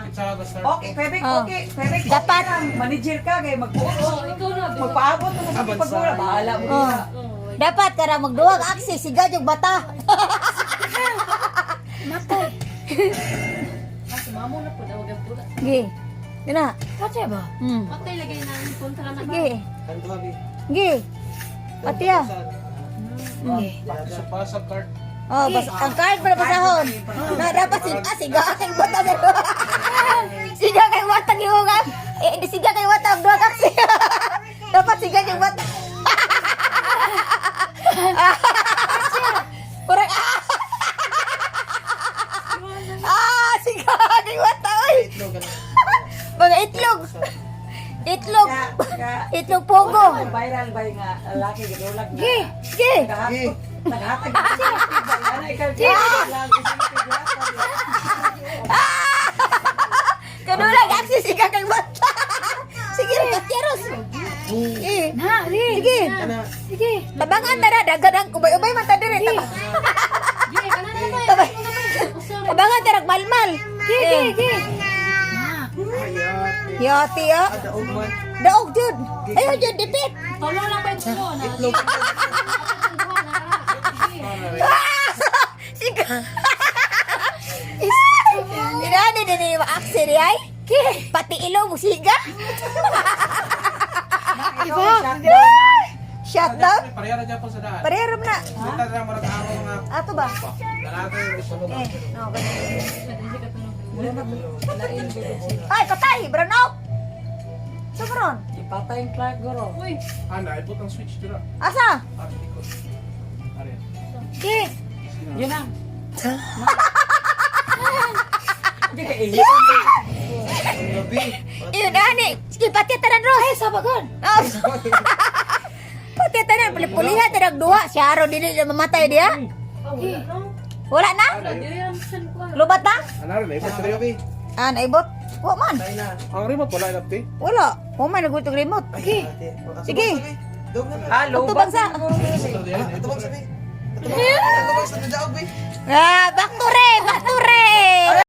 Kapit sa start. Okay, Quebec, Oh. okay. Quebec, Dapat. okay lang. Manager ka, kay magbuot. Ikaw na. Magpaabot mo sa pagpagura. Bahala mo. Oh. Dapat kara magduwag aksi siga yung bata. Matay. Kasi mamo na po daw ang pula. Sige. Yun na. Patay ba? Patay lagay na ang kontra na. Sige. Kanto abi. Sige. Pati ah. Sige. Sa pasa card. Oh, bas ang card para basahon. Na dapat si siga kay bata. Siga kay bata yung eh di siga kay bata ang duwag aksi. Dapat siga yung bata. Kurang ah. Ah, siga kay bata oy. Itlog ano. Mga itlog. Itlog. Ka, Itlog pogo. viral ba yung nga lalaki gidulag na? Sige. Sige. Naghahatag. Naghatag. Ana ikaw. Kanulag aksi siga kay bata. Sige, katyaros. Sige. Na, di. Sige. Kana. Sige. Tabangan na na, dagan ang ubay-ubay man ta dire. Sige, kana na tayo. Tabay. Tabangan ta malmal. Sige, sige. Ayate. Yati ah. Ah, daog man. Daog jud. Ayo jud dipit. Tulo lang pa yung tulo na. Itlog. Siga. Inani din ni maaksi di ay. Pati ilong mo siga. Iba. Shut up. Pareha na dyan po sa daan. Pareha na. Kita na marag araw nga. Ato ba? Dalata yung gusto mo. Eh, no, ganun. Ay, patay! Brown out! Sobrang. Ipatay yung Clark guro. Uy, Ana, ipot ang switch dira. Asa? Ah, likod. Are. Sige. Yun na. Hindi ka ihi. Ang gabi. Yun, ani. Sige, pati tanan, Ros. Ay, sabagon. Oh. Pati tanan, pulihan tanan duha. Siya aro dili na mamatay diya. wala no. Wala na? Wala, dili lang siya ko. Lubat na? Ana rin, ipot Sa abi. Ah, naibot. Wa man. Tayo na. Ang remote wala ilapti. Wala. Wa man nagutog remote. Ay, ate. Sige. Daog na. Ah, Tubang sa. Atubang sabi. Atubang. Atubang sa daog bi. Ah, back to re, back to re.